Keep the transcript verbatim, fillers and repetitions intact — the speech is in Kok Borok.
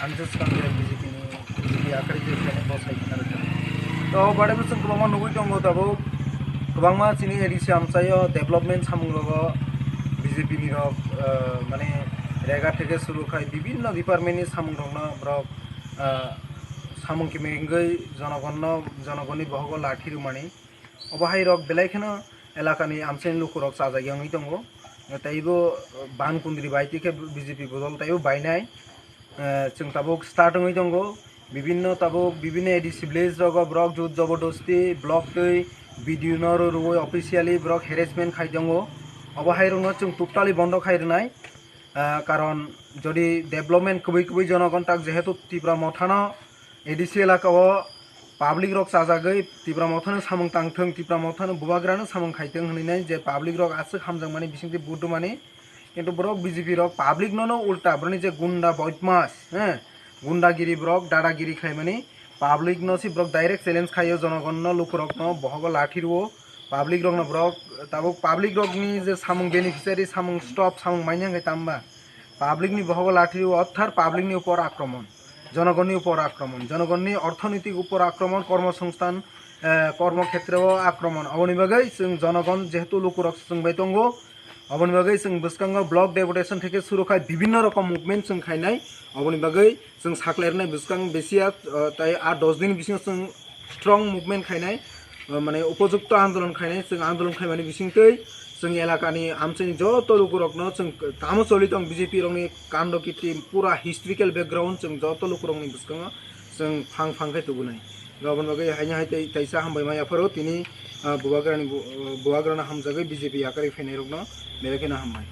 Ang je swkang je B J P ni, B J P yakarwi je phainai bo sai khna rwkha. To bade bo chwng kwbangma nugwi tongo tabuk, kwbangma chini A D C amchaio development samung rogo B J P ni rok, ah, mane rega theke suru khai bibinno department ni samung rokno borok, ah, samung kimi wngwi jonogonno, jonogonni bohogo lathi rwmani. Obo hai rok belai kheno elakani amchaini lukurok chajagwi wngwi tongo. Teibo ban kundri bai tikhe B J P bodol teibo bainai. Eh, chwng tabuk start wngwi tongo. Bibinno tabuk, bibinno A D C village rogo borok jut jobordosti block twi B D O no rw-, rwui officially borok harassment khai tongo. Obo hai rokno chwng totally bondo khai rwnai. Ah, karon jodi development kwbwi kwbwi jonogon tak jehetu Tipra Mothano A D C elaka o public rok chajagwi Tipra Mothano samung tangthwng, Tipra Mothano bubagrano samung khaithwng hwnwi nai je public rok aswk hamjakmani bisingtwi vote rwmani, kintu borok B J P rok public nono ulta boroni je gunda bodmas, he, gundagiri borok dadagiri khlaimani public no si borok direct challenge khaio, jonogon no lukurok no bohogo lathi rwo, public rok no borok tabuk public rok ni je samung beneficiary samung stop samung manya khe tamba public ni bohogo lathi rwo, orthat public ni upor akromon, jonogon ni upor akromon, jonogon ni orthonitik upor akromon, kormosongsthan, eh, kormo khetre o akromon. Aboni bagwi chwng jonogon jehetu lukurok chwng bai tongo, aboni bagwi chwng bwskango block deputation theke suru khai bibinno rokom movement chwng khainai. Aboni bagwi chwng saklernai bwskang besiya, eh, tai aa dos din bisingo chwng strong movement khainai, eh, mane upojukto andolon khainai. Chwng andolon khaimani bisingtwi chwng elakani amchaini joto lukurokno chwng tamo choli tong B J P rokni kando kirti pura historical background chwng joto lukurokni bwskango chwng phang phang khe tubunai. Aboni bagwi haino hai tei taisa hambai ma yapharo tini, ah, bubagrani bu-, bubagrano hamjagwi B J P yakarwi phainairokno belai kheno hambai.